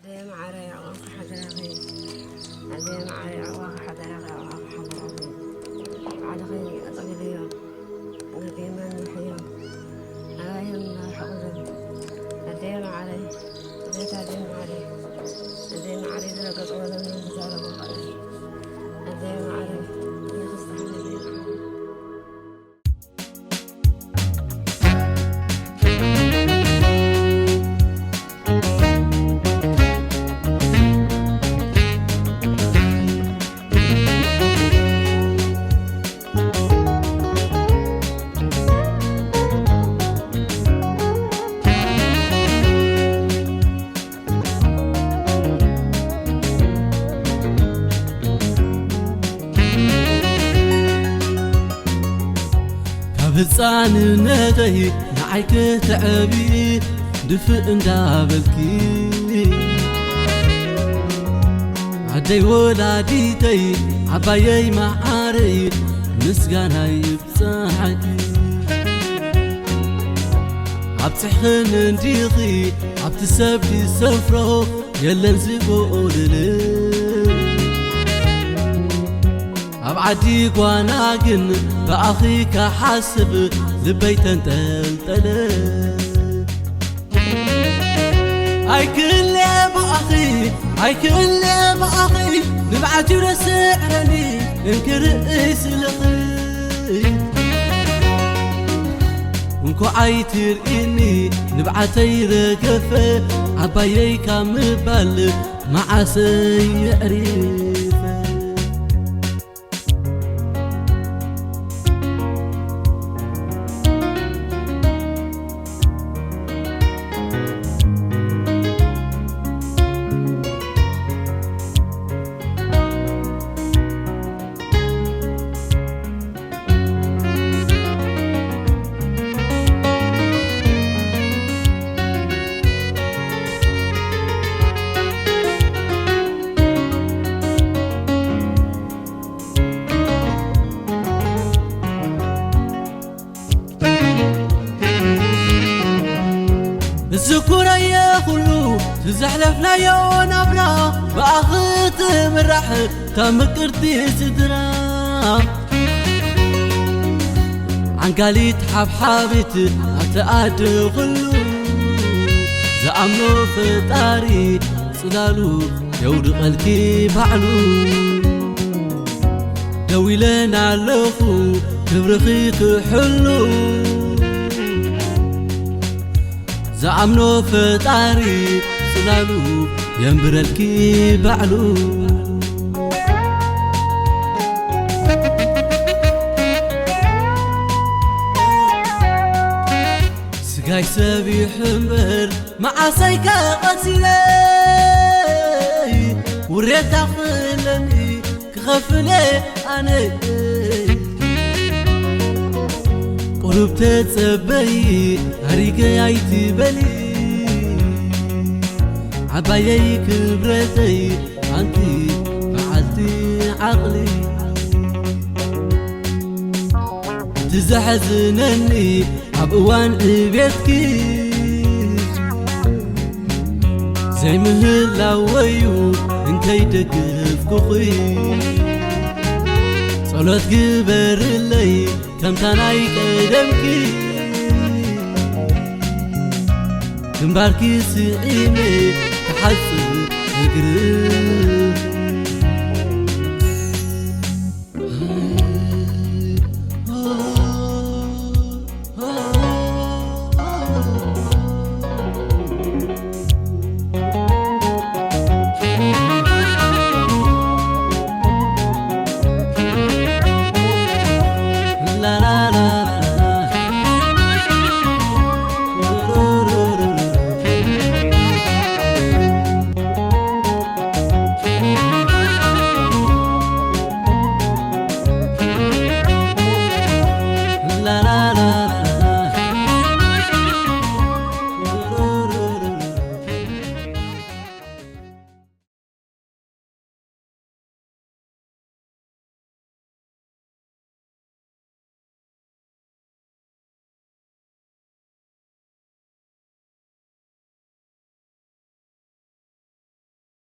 ኣደይ መዓረይ፣ ኣዕዋፍ ሓደራኺ። ኣደይ መዓረይ፣ ኣዕዋፍ ሓደራኺ፣ ኣዕዋፍ ሓደራኺ። ባዕልኺ ኣጸግልዮ፣ ነጌመን ምሕዮ። ኣባዮም ናርሕቑ ዘን። ኣደይ መዓረይ፣ ቤት ኣደይ መዓረይ። ኣደይ መዓረይ፣ ዝረገጽዎ ለምለም ዝዛረቦ ቃል። ኣደይ መዓረይ፣ ይኽስታ ኣደይ መዓረይ። ካብ ህፃንነተይ ንዓይ ክትዕብዪ ድፍእ እንዳበልኪ፣ ኣደይ ወላዲተይ ዓባየይ መዓረይ ምስጋናይ ይብፃዓኪ። ኣብፅሕኽን እንዲኺ ኣብቲ ሰብ ዝሰፍሮ የለን ዝጎድል። ኣብ ዓዲ ጓና ግን ብኣኺ ክሓስብ ልበይ ተንጠልጠለ። ኣይክለ ብኣኺ፣ ኣይክለ ብኣኺ፣ ንብዓት እዩ ዘስዕረኒ እንክርኢ ስልኺ። እንኳዕ ኣይትርእኒ ንብዓተይ ረገፈ፣ ዓባየይ ካብ ምባል መዓሰይ የዕሪፈ። ዝኩረየ ኩሉ ትዘሕለፍናዮ ናብራ ብኣኺ ትምራሕ እታ ምቅርቲ ስድራ። ዓንጋሊት ሓብሓቢት ኣብቲ ኣዲ ኩሉ ዝኣምኖ ፈጣሪ ጽላሉ የውድቐልኪ ባዕሉ። ደው ኢለን ኣለኹ ክብርኺ ክሕሉ። ዝኣምኖ ፈጣሪ ጽላሉ የንብረልኪ ባዕሉ። ስጋይ ሰብ ይሕምበር መዓሰይ ከቐሲለይ ውሬታ ክለኒ ክኸፍለ ኣነ ቁሩብ ተጸበዪ ኣሪገይ ኣይትበሊ ዓባየይ ክብረተይ ኣንቲ በዓልቲ ዓቕሊ። እቲ ዘሕዝነኒ ኣብ እዋን ዕቤትኪ ዘይምህላወዩ እንተይደገፍኩኺ ጸሎት ግበርለይ ከምታ ናይ ቀደምኪ ግንባርኪ ስዒመ ክሓጽብ እግርኺ።